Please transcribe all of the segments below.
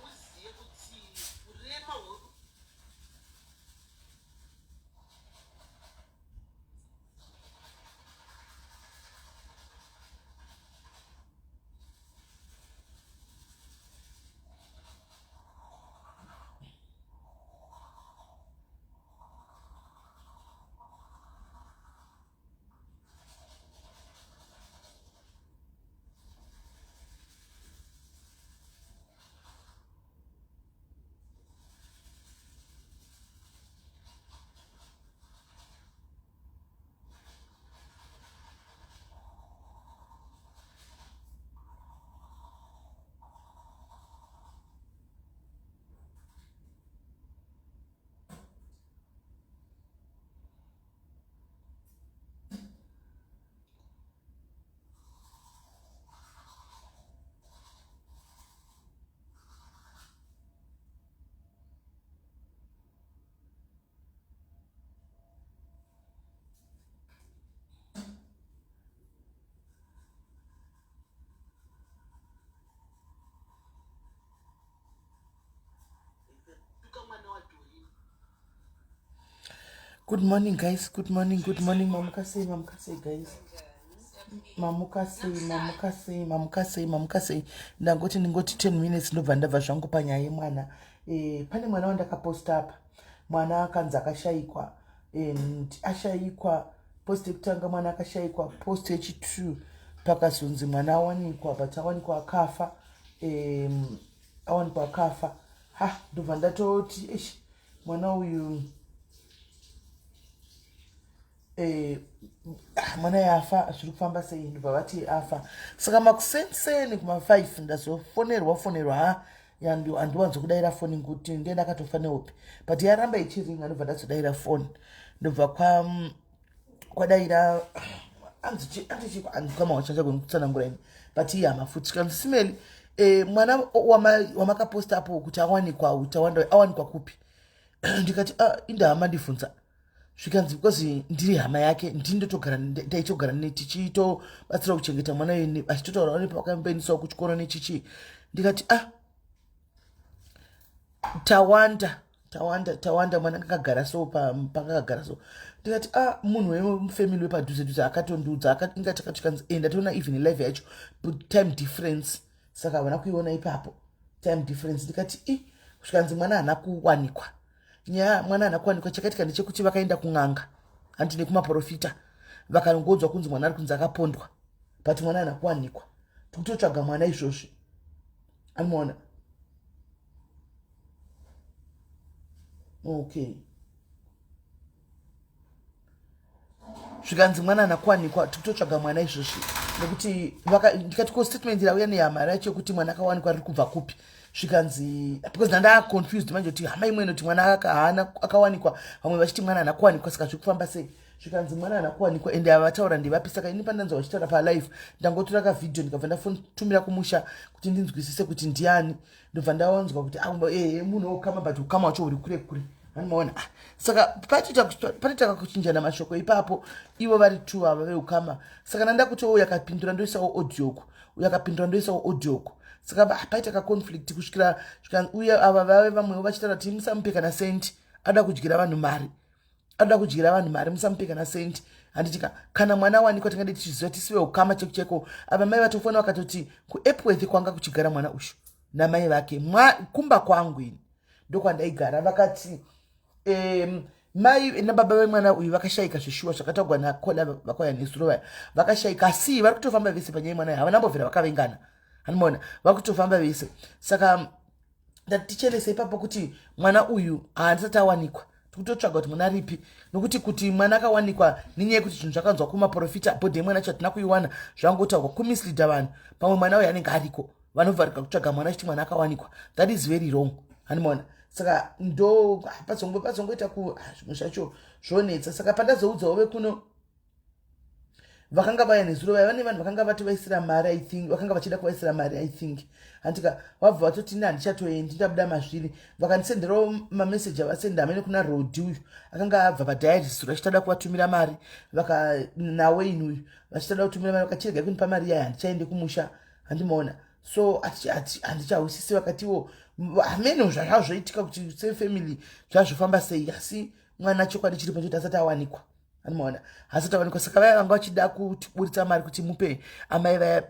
Uzive kuti urema Good morning guys, good morning, good morning. Mamuka sei, mamuka sei guys. Mamuka sei, mamuka sei, mamuka sei, mamuka sei. Ndangoti ndingoti 10 minutes ndobva ndabva zvangu panyaya yemwana. Eh, pane mwana wandakaposta apa. Mwana akanzi akashaikwa and ashaikwa post yekutanga mwana akashaikwa, post yechi2 pakazonzi mwana awanikwa but awanikwa akafa. Awanikwa akafa. Ha, ndobva ndatoti eish mwana uyu eh, mwana yafa zviri kufamba sei ndobva vati afa saka makusenseni kuma5 ndazofonerwa fonerwa ha handiwanzo kudaira foni kuti ndiye ndakatofa nehope but yaramba ichiringa ndobva ndazodaira foni ndobva kwa kwadaira andikwamawachanjagoni kutsanangura ini but ihama futi kanzi simeli eh, mwana wamakaposta apo kuti awanikwa tawanda awanikwa kupi ndikati ah, indahama ndibvunza zvikanzi because ndiri hama yake ndini ndotogara ndaitogara tichitobatsira kuchengeta mwana ini achitotaura ne pakamboendisawo kuchikoro nechichi ndikati ah tawanda tawanda tawanda mwana akagara so pangakagara so ndikati ah munhu wemufamily wepadhuze dhuze akatondiudza inga takatikanzi eh, ndatoona even live yacho but time difference saka havana kuiona ipapo time difference ndikati i zvikanzi mwana haana kuwanikwa nyaya mwana haana kuwanikwa chakaitika ndechekuti vakaenda kun'anga handi nekumaprofita vakangodzwa kunzi mwana ari kunzi akapondwa but mwana haana kuwanikwa tikutotsvaga mwana izvozvi anoona okay zvikanzi mwana haana kuwanikwa tikutotsvaga mwana izvozvi nekuti ndikati ko statement rauya nehama racho yekuti mwana akawanikwa riri kubva kupi zvikanzi because ndanda confused manje kuti hama imwe inoti mwana haana akawanikwa vamwe vachiti mwana haana kuwanikwa saka zviri kufamba sei zvikanzi mwana haana kuwanikwa ende ava vataura ndevapi saka ini pandanzwa vachitaura palive ndangotora kavhidhiyo ndikabva ndatumira kumusha kuti ndinzwisise kuti ndiani ndobva ndawanzwa kuti ah, eh, munhu wokama but ukama wacho uri kure kure anomaona ah, saka patoita kakuchinjana mashoko ipapo ivo vari two ava veukama saka nanda kuti uyu akapindura ndoisawo audio ku uyu akapindura ndoisawo audio ku saka ah, paita kaconflict kusvikira uye ava vave vamwewo vachitaura kuti musamupe kana senti ada kudyira vanhu mari anoda kudyira vanhu mari musamupe kana senti handitika kana mwana wanikwa tingade tichiziva tisive ukama cheko cheko ava mai vatofona vakatoti kuepworth kwanga kuchigara mwana ushu namai vake kumba kwangu ini ndokwandaigara vakati um, mai nababa vemwana uyu vakashaika zveshuwa zvakataugwa nakola vakauya nesuro vaya vakashaika asi vari kutofamba vese panyaya yemwana havana mbobvira vakavengana hanimona vakutofamba vese saka ndati tichenese ipapo kuti mwana uyu haandisati awanikwa tikutotsvaga kuti mwana aripi nokuti kuti mwana akawanikwa nenyaya yekuti zvinhu zvakanzwa kumaprofita bhodhi yemwana acho hatina kuiwana zvangotaurwa kumisleada vanhu pamwe mwana uyu anenge ariko vanovharika kutsvaga mwana achiti mwana akawanikwa that is very wrong hanimona saka ndo pazongoita ku ah, zvimwe zvacho zvonetsa saka pandazoudzawo vekuno Vakanga vaya nezuro vaya, vane vanhu vakanga vatovaisira mari, I think vakanga vachida kuvaisira mari, I think, handika? Vabva vatoti, "Ini handichatoendi, ndabuda mazviri." Vakandisenderawo mameseji avasenda amene kuna Rodi uyu akanga abva padiaris zuro achitada kuvatumira mari. NaWayne uyu vachitada kutumira mari, vakachirega kunipa mari yaya, handichaende kumusha, handimaona? So handichahwisisi. Vakatiwo hameno zvazvoitika kuti sefamily zvazvofamba sei, asi mwana, chokwadi chiripo choti asati awanikwa, anomaona? Hasati awanikwa. Saka vaya vanga vachida kutiburitsa mari kuti mupe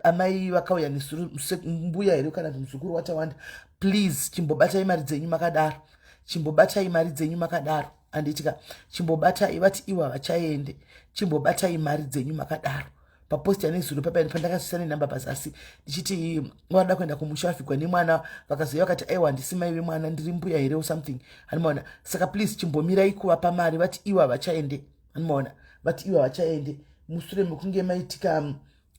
amai vakauya nesuru, mbuya here kana kuti muzukuru waTawanda, please chimbobatai mari dzenyu makadaro, chimbobatai mari dzenyu makadaro, handitika? Chimbobatai. Vati ivo havachaende, chimbobatai mari dzenyu makadaro. Papost yanezuro papa pandakasisa nenhamba pazasi ndichiti vada kuenda kumusha vafikwa nemwana, vakazouya vakati, "Aiwa, handisi mai vemwana, ndiri mbuya here or something," handimaona? Saka please chimbomirai kuvapa mari. Vati ivo havachaende, handimaona? Vati ivo havachaende mushure mekunge maitika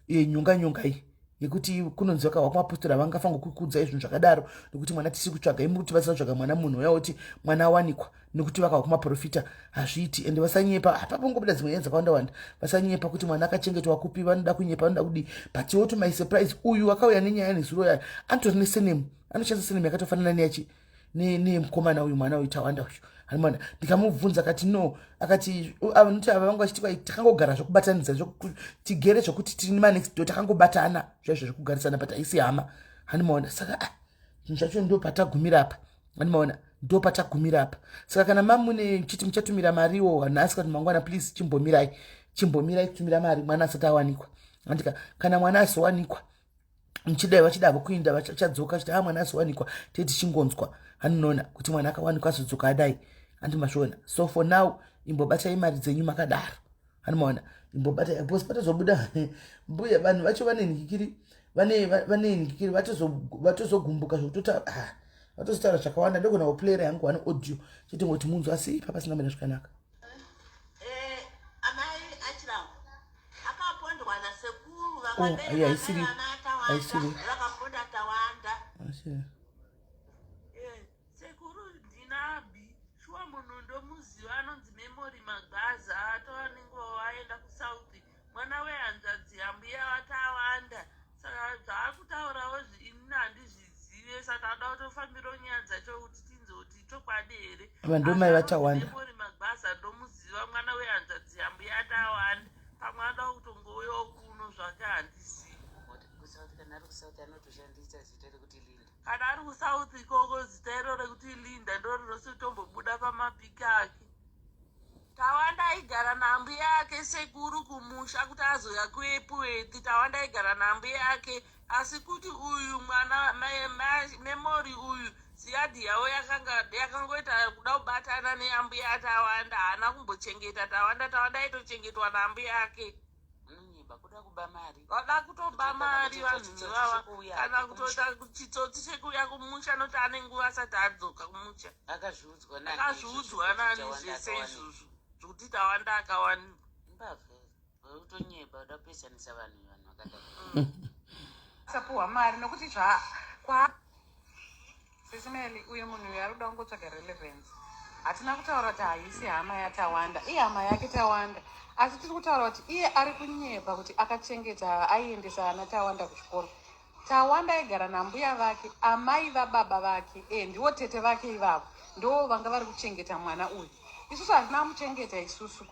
nyonga nyonga iyi yekuti kunonzi vakahwa kumapostori, havangafango kukudzai zvinhu zvakadaro nekuti mwana tisi kutsvaga, imi kuti vasina kutsvaga mwana, munhu uya kuti mwana awanikwa nekuti vakahwa kumaprofita, hazviiti. Ende vasanyepa, hapapongobuda dzimwe nyaya dzakawanda wanda. Vasanyepa kuti mwana akachengetwa kupi, vanoda kunyepa, vanoda kudii. But iwo, to my surprise, uyu akauya nenyaya nezuro yayo anotori nesurname, anoshandisa surname yakatofanana neyachi nemukomana uyu, mwana uyu Tawanda uyu, hanimona? Ndikamubvunza akati no, akati vanoti ava vanga vachiti takangogara zvokubatanidza, tigere zvokuti tiri manext door, takangobatana zvaizvo zvekugarisana, but haisi hama, handimaona? Saka ah, zvinhu zvacho ndo patagumira apa, handimaona? Ndo patagumira apa. Saka kana mamune chiti muchatumira mariwo nhasi kana mangwana, please chimbomirai, chimbomirai kutumira mari mwana asati awanikwa, andika? Kana mwana azowanikwa, muchidai vachidavo kuinda, vachadzoka chiti a ah, mwana azowanikwa, tee tichingonzwa, haninoona kuti mwana akawanikwa azodzoka adai, handimazviona? So for now imbobatai mari dzenyu makadaro, handimaona? Imbobatai, because patozobuda mbuya, vanhu vacho vane nhikiri, vane nhikiri, vatozogumbuka zvekutota, ah, vatozotaura zvakawanda. Ndogona kuplayera yangu one audio chete ngoti munzwa, asi ipa pasina mena zvakanaka. Amai achirango akapondwa nasekuru. Oh, haisiri, haisiri. Vakaponda Tawanda. Sekuru, ndinabi shuwa, munhu ndomuziva anonzi Memory Magwaza, atova nenguva waenda kuSouth, mwana wehanzvadzi yambuya vaTawanda. Saka zvaakutaurawo inini handizvizive, saka ada kutofambirawo nyaya dzacho kuti tinze kuti chokwadi here. Ava ndomai vaTawanda. Memory Magwaza ndomuziva, mwana wehanzvadzi yambuya Tawanda. Pamwe ada kutongouyawo kuno zvake, handizivi. KuSouth, kana ari kuSouth, anotoshandisa zita rekuti Linda. Kana ari kuSouth ikoko, zita iro rekuti Linda ndo rinosotombobuda pamapiki ake. Tawanda aigara nambuya ake, sekuru, kumusha kuti azouya kuEpworth. Tawanda aigara nambuya ake, asi kuti uyu mwana Memory uyu, ziyadhi yavo yakangoita kuda kubatana neyambuya Tawanda. Haana kumbochengeta Tawanda, Tawanda aitochengetwa nambuya ake. Unonyepa, kuda kuba mari. Vada kutoba mari vanhu ivava, kana kutoita chitsotsi chekuuya kumusha, noti ane nguva asati adzoka kumusha. Akazviudzwa nani? Akazviudzwa nani zvese izvozvo zvokuti Tawanda akawanikwa? Mbavha, utonyepa, uda kupesanisa vanhu, vanhu vakadai. Sapuhwa mari nokuti zva kwa Sisimeli, uyu munhu uyu ari kuda kungotsvaga relevance. Hatina kutaura kuti haisi hama yaTawanda, ihama yake Tawanda, asi tiri kutaura kuti iye ari kunyepa kuti akachengeta, aiendesa ana Tawanda kuchikoro. Tawanda aigara nambuya vake, amai vababa vake, ndiwo tete vake ivavo, ndo vanga vari kuchengeta mwana uyu. Isusu hatina kumuchengeta isusu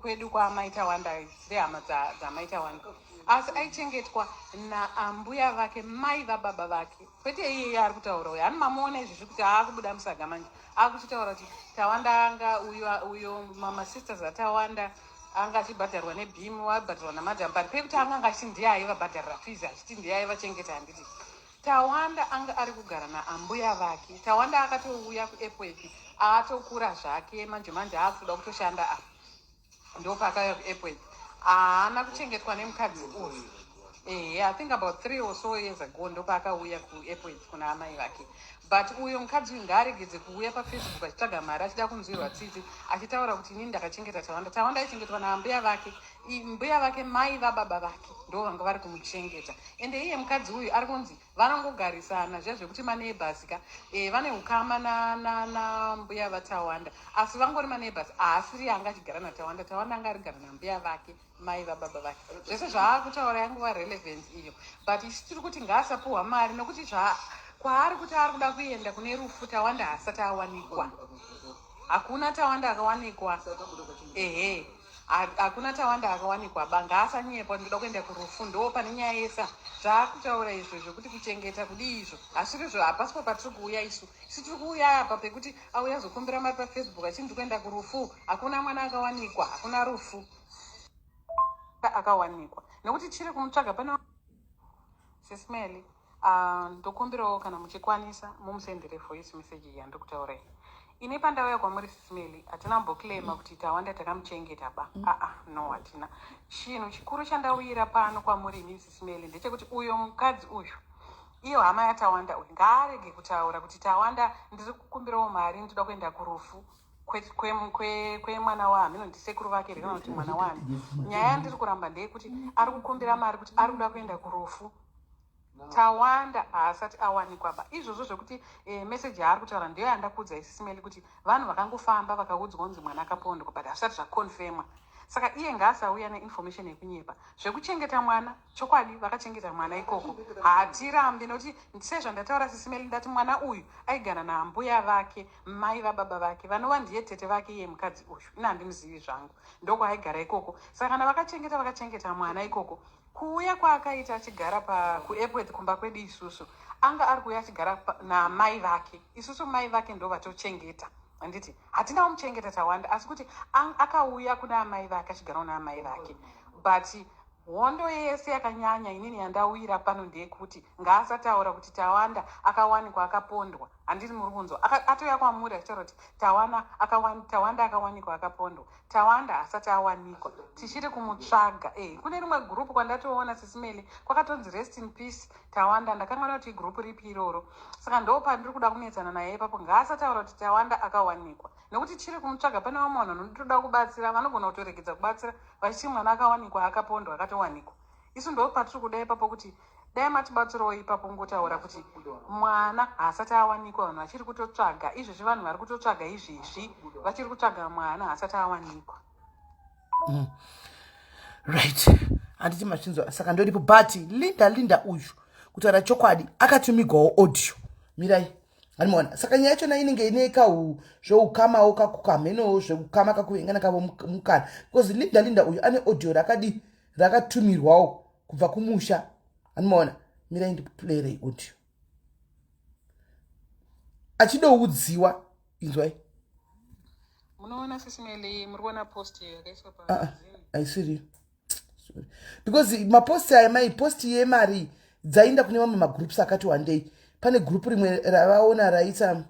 kwedu kwaamai Tawanda, dziri hama dzamai Tawanda, asi aichengetwa naambuya vake, mai vababa vake, kwete iyeye ari kutaura uyu. Hani mamuona izvezvi kuti aakubuda musaga manje, akuchitaura kuti Tawanda anga uyo uyo mamasisters aTawanda anga achibhadharwa neBeam, wabhadharwa namadam, but pekuti anga achiti ndiye aivabhadharira fees, achiti ndiye aivachengeta, handiti? Tawanda anga ari kugara naambuya vake. Tawanda akatouya kuEpworth aatokura zvake manje manje, aakutoda kutoshanda apa, ndopaakauya kuEpworth. Haana kuchengetwa nemukadzi uyu. Ehe, I think about 3 or so years ago ndopaakauya kuEpworth kuna amai vake. But uyo mukadzi uyu ngaaregedze kuuya paFacebook achitsvaga mari, achida kunzwirwa tsitsi, achitaura kuti inini ndakachengeta Tawanda. Tawanda aichengetwa naambuya vake. Mbuya vake, mai vababa vake, ndo vanga vari kumuchengeta. Ende iye mukadzi uyu ari kunzi vanongogarisana zviya zvekuti maneighbors ka, vane ukama nambuya vaTawanda, asi vangori maneighbors. Haasiri anga achigara naTawanda. Tawanda anga arigara nambuya vake, mai vababa vake. Zvese zvaakutaura yanguva relevance iyo, but isu tiri kuti ngaasapuhwa mari, nokuti zva kwaari kuti ari kuda kuenda kune rufu, Tawanda haasati awanikwa. Hakuna Tawanda akawanikwa. Ehe, hakuna Tawanda akawanikwa ba. Ngaasanyepa kuti ndoda kuenda kurufu. Ndo pane nyaya yesa zvaakutaura izvo zvekuti kuchengeta kudii izvo hazvirizvo. Hapasipo patiri kuuya isu. Isu tiri kuuya apa pekuti auya zokumbira mari paFacebook achinzi kuenda kurufu. Hakuna mwana akawanikwa, hakuna rufu akawanikwa, nekuti tiri kumutsvaga. Pane Sis Melly, ndokumbirawo kana muchikwanisa mumusendere voice message iyi yandiri kutaura iyi. Ini pandauya kwamuri, Sis Melly, hatina mboclaima kuti Tawanda takamuchengeta ba. Aa, no, hatina. Chinhu chikuru chandauyira pano kwamuri inini, Sis Melly, ndechekuti uyo mukadzi uyu, iyo hama yaTawanda uyu, ngaarege kutaura kuti Tawanda, ndiri kukumbirawo mari, ndoda kuenda kurufu kwemwana wami, ndisekuru vake here kana kuti mwana wani. Nyaya yandiri kuramba ndeyekuti ari kukumbira mari kuti ari kuda kuenda kurufu. Tawanda haasati awanikwa ba. Izvozvo zvekuti meseji yaari kutaura ndiyo yandakuudza, Sis Melly, kuti vanhu vakangofamba vakaudzwa kunzi mwana akapondwa, but hazvisati zvaconfirmwa. Saka iye ngaasauya neinformation yekunyepa. Zvekuchengeta mwana, chokwadi vakachengeta mwana ikoko, hatirambi, nokuti sezvandataura, Sis Melly, ndati mwana uyu aigara naambuya vake, mai vababa vake, vanova ndiye tete vake iye mukadzi uyu. Ina handimuzivi zvangu, ndokwaaigara ikoko. Saka kana vakachengeta, vakachengeta mwana ikoko. Kuuya kwaakaita achigara kuEpworth kumba kwedu isusu, anga ari kuuya achigara namai vake. Isusu mai vake ndo vatochengeta, handiti? Hatina kumuchengeta Tawanda, asi kuti akauya kuna amai vake, achigarawo naamai vake. But hondo yese yakanyanya inini yandauyira pano ndeyekuti ngaasataura kuti Tawanda akawanikwa akapondwa. Handiri muri kunzwa? Atouya kwamuri achitaura kuti Tawanda akawanikwa akapondwa. Tawanda asati awanikwa, tichiri kumutsvaga. Kune rimwe gurupu kwandatoona, Sis Melly, kwakatonzi "Rest in peace Tawanda". Ndakanganwa kuti igurupu ripi iroro. Saka ndo pandiri kuda kunetsana naye ipapo. Ngaasataura kuti Tawanda akawanikwa, nekuti tichiri kumutsvaga. Pane vamwe vanhu vanotoda kubatsira, vanogona kutoregedza kubatsira vachiti mwana akawanikwa akapondwa, akatowanikwa. Isu ndo patiri kuda ipapo kuti dai matibatsirawo ipapo, ngotaura kuti mwana haasati awanikwa. Vanhu vachiri kutotsvaga izvezvi, vanhu vari kutotsvaga izvezvi, vachiri kutsvaga mwana, haasati awanikwa. Right, handiti machinzwa? Saka ndoripo. But Linda uyu, kutaura chokwadi, akatumigwawo audio. Mirai, animaona. Saka nyaya yachona inenge ine kau zveukamawo, kakukamhenowo zveukama, kakuvengana kavo mukana, because Linda uyu ane audio rakadi rakatumirwawo kubva kumusha. Animaona? Mirai, ndiplayerei audio achidoudziwa. Inzwai. Munoona, Sis Melly, muri kuona post iyo yakaiswa pa? Ah, ah, haisiriyo. Sorry. Because maposti aya, mai, posti yemari dzaenda kune mamwe magroups akati wandei. Pane gurupu rimwe ravaona raisa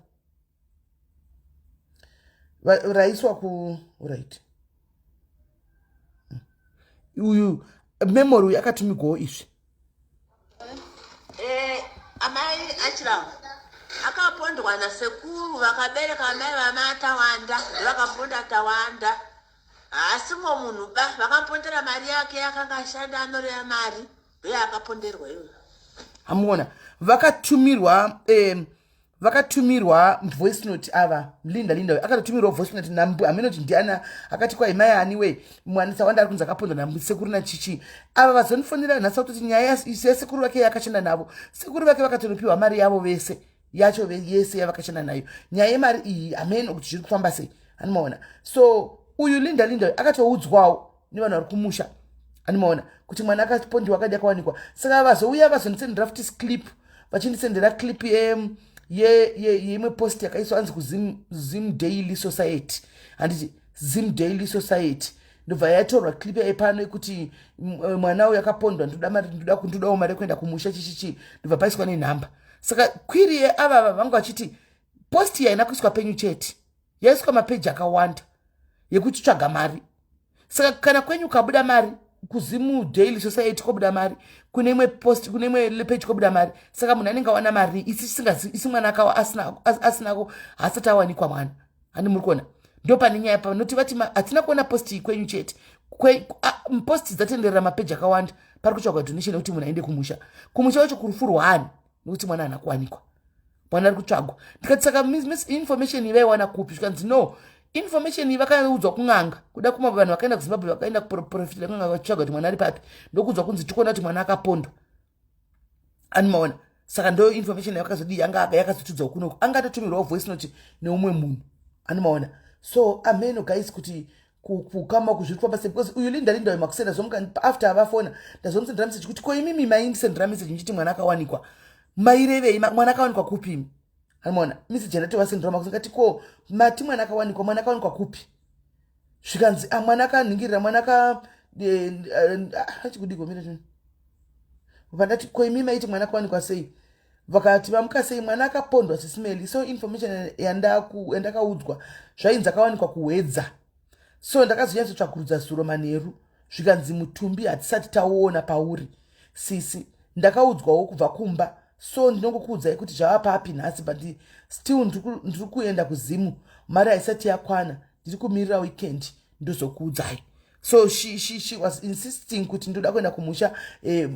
raiswa ku, right, uyu Memory uyu akatumigwawo izvi. Amai Achirangu akapondwa nasekuru vakabereka amai vamaTawanda, ndovakaponda Tawanda. Haasimo munhu ba. Vakamupondera mari yake akanga ashanda, anoreya mari, ndoyaakaponderwa iyoyo. Hamuona, vakatumirwa voice note ava. Linda uyu akatotumirwa voice note nambu haminoti ndiana akati kwai mai ani we mwana Tawanda ari kunzi akapondwa nasekuru nachichi. Ava vazonifonera nhasi kutoti nyaya yasekuru vake yakashanda navo, sekuru vake vakatonopiwa mari yavo vese yacho yese yavakashanda nayo. Nyaya yemari iyi hameno kuti zviri kufamba sei. Animaona? So uyu Linda uyu akatoudzwawo nevanhu vari kumusha, animaona, kuti mwana akapondiwa, akadi akawanikwa. Saka vazouya vazondisendera futi clip, vachindisendera clip yeimwe post yakaiswa, anzi kuZim Zim Daily Society, handiti? Zim Daily Society, ndobva yatorwa clip yaipano yekuti mwana uyu akapondwa, ndoda mari, ndodawo mari yekuenda kumusha, chichichi, ndobva paiswa nenhamba. Saka query yeavava vanga vachiti post yaina kuiswa penyu chete, yaiswa mapeji akawanda yekuchitsvaga mari. Saka kana kwenyu kabuda mari. Kuzimu Daily Society kobuda mari, kune imwe post, kune imwe page kobuda mari. Saka munhu anenge awana mari isi tisingazi, isi mwana akawa asinako, haasati awanikwa mwana. Handi muri kuona? Ndo pane nyaya panoti vati hatina kuona post iyi kwenyu chete. Post dzatenderera mapeji akawanda. Pari kutsvagwa donation yekuti munhu aende kumusha. Kumusha wacho kurufu rwaani? Nekuti mwana haana kuwanikwa, mwana ari kutsvagwa. Ndikati, saka information iyi vaiwana kupi? Zvikanzi, no, information iyi vakaudzwa kun'anga. Kuda kuma vanhu vakaenda kuZimbabwe, vakaenda kuprofitira kun'anga vachitsvaga kuti mwana ari papi, ndokuudzwa kunzi tikuona kuti mwana akapondwa. Animaona? Saka ndo information yakazodii, yanga yakazotudzwa kunoku, angatotumirwawo voice note neumwe munhu. Animaona? So ameno guys, kuti kukama kuzviri kufamba sei, because uyu Linda, Linda uyu makusenda zomuka after avafona, ndazomusendera message kuti, ko imimi maindisendera message muchiti mwana akawanikwa, mairevei? Mwana akawanikwa kupi imi? Animaona message yandatovasendera makusenda ngati, ko mati mwana akawanikwa, mwana akawanikwa kupi? Zvikanzi, a mwana akanhingirira, mwana aka achikudiko mira. Vandati, ko imi maiti mwana akawanikwa sei? Vakati, vamuka sei, mwana akapondwa sisimeli. So information yandakaudzwa zvainzi akawanikwa kuHwedza. So ndakazonyatsotsvakurudza zuro manheru, zvikanzi mutumbi hatisati tauona pauri sisi. Ndakaudzwawo kubva kumba, so ndinongokuudzai kuti zvava papi nhasi, but still ndiri kuenda kuZimu, mari haisati yakwana, ndiri kumirira weekend, ndozokuudzai. So she was insisting kuti ndoda kuenda kumusha,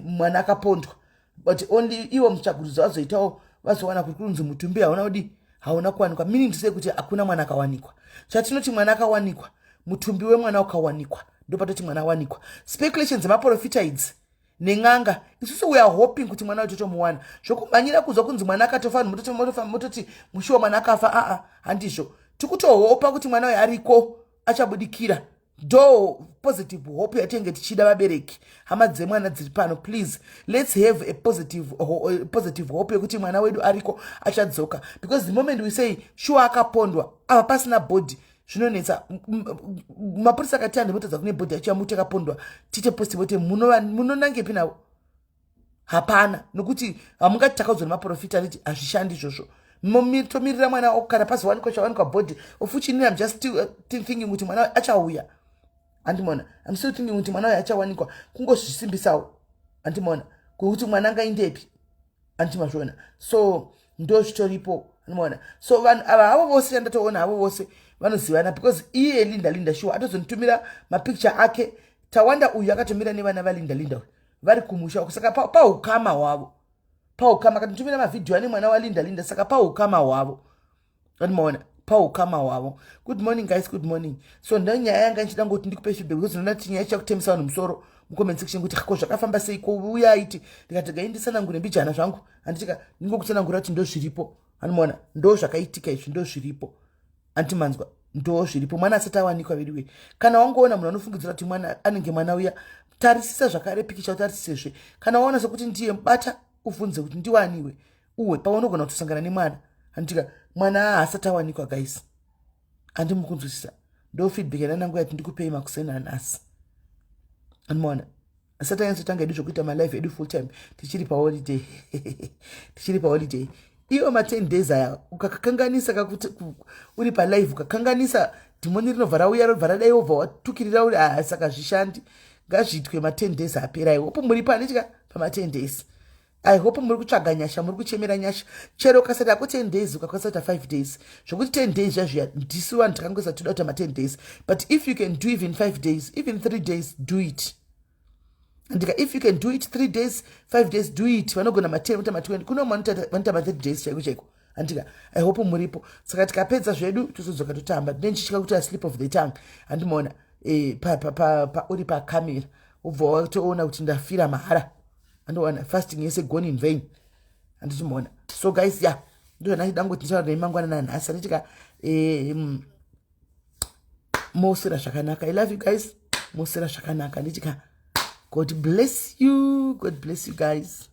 mwana akapondwa, but only ivo mutsvagurudzo vazoitawo, vazowana kuri kunzi mutumbi hauna kudi, hauna kuwanikwa, meaning to say kuti hakuna mwana akawanikwa. Chatinoti mwana akawanikwa, mutumbi wemwana ukawanikwa, ndopatoti mwana awanikwa. Speculation dzemaprofita idzi nen'anga, isusu we are hoping kuti mwana wetu tomuwana. Zvokumhanyira kuzwa kunzi mwana akatofa, vanhu mototi mushiwa mwana akafa. Aa, handizvo. Tikutohopa kuti mwana uyu ariko, achabudikira. Ndo positive hope yatinenge tichida. Vabereki, hama dzemwana dziri pano, please, let's have a positive hope yekuti mwana wedu ariko, achadzoka, because the moment we say sure akapondwa, apa pasina body, zvinonetsa. Mapurisa akati andimotadza kune body yacho yamuti akapondwa, tiite post vote, munonangepi navo? Hapana, nokuti hamungati takaudzwa nemaprofita aniti hazvishandi izvozvo. Tomirira mwana kana pazowanikwa, chawanikwa body ofuchi. Inini am just still thinking kuti mwana achauya. Andimona, am still thinking kuti mwana uyu achawanikwa, kungozvisimbisawo. Andimona kuti mwana angaindepi? Andimazviona? So ndo zvitoripo. Andimona? So vanhu ava havo vose yandatoona havo vose vanozivana, because iye Linda, Linda sure atozonditumira mapicture ake. Tawanda uyu akatomira nevana vaLinda, Linda uyu vari kumusha. Saka paukama hwavo, paukama, akatitumira mavhidhiyo ane mwana waLinda, Linda. Saka paukama hwavo, andimaona, paukama hwavo. Good morning guys, good morning. So ndo nyaya yanga ndichida ngoti ndikupe feedback, because ndinoona kuti nyaya ichakutemesa vanhu musoro mucomment section, kuti ko zvakafamba sei, ko uya aiti. Ndikati gai ndisanangure mbijana zvangu, handitika ndingokutsanangura kuti ndo zviripo. Anomaona, ndo zvakaitika izvi, ndo zviripo. Andimanzwa? Ndo zviripo. Mwana asati awanikwa veduwe. Kana wangoona munhu anofungidzira kuti mwana anenge mwana uya, tarisisa zvakare pikicha, utarisisezve. Kana waona sekuti ndiye, bata ubvunze kuti ndiwaniwe uwe paunogona kutosangana nemwana. Handitika mwana haasati awanikwa guys, handimukunzwisisa? Ndo feedback yananangu yati ndikupei makuseni anhasi. Andimaona? Asati anyatsotanga edu zvokuita malive edu full time, tichiri paholiday, tichiri paholiday. Iwo ma10 days aya, ukakakanganisa kakuti uri palive, ukakanganisa, dhimoni rinobva rauya, robva radai, wobva watukirira uri. Aa, saka zvishandi ngazviitwe ma10 days apera. I hope muri panitika pama10 days. I hope muri kutsvaga nyasha, muri kuchemera nyasha. Chero ukasati ako 10 days, ukakwanisa kuita 5 days, zvokuti 10 days zvazviya, ndisu vanhu takangoisa toda kuita ma10 days, but if you can do even 5 days, even 3 days, do it. Andika, if you can do it 3 days, 5 days, do it. Vanogona ma10, voita ma20, kuno vanoita ma30 days chaiko chaiko. Andika, I hope muripo. Saka tikapedza zvedu, tozodzoka totamba. Ndine ndichitya kuti a slip of the tongue, handimaona, uri pakamera, ubva watoona kuti ndafira mahara. Andowana fasting yese gone in vain. Handichimaona? So guys, ya, ndozvandachida ngoti ndichaura nemangwana nanhasi. Handitika moswera zvakanaka. I love you guys, moswera zvakanaka. Handitika, God bless you, God bless you guys.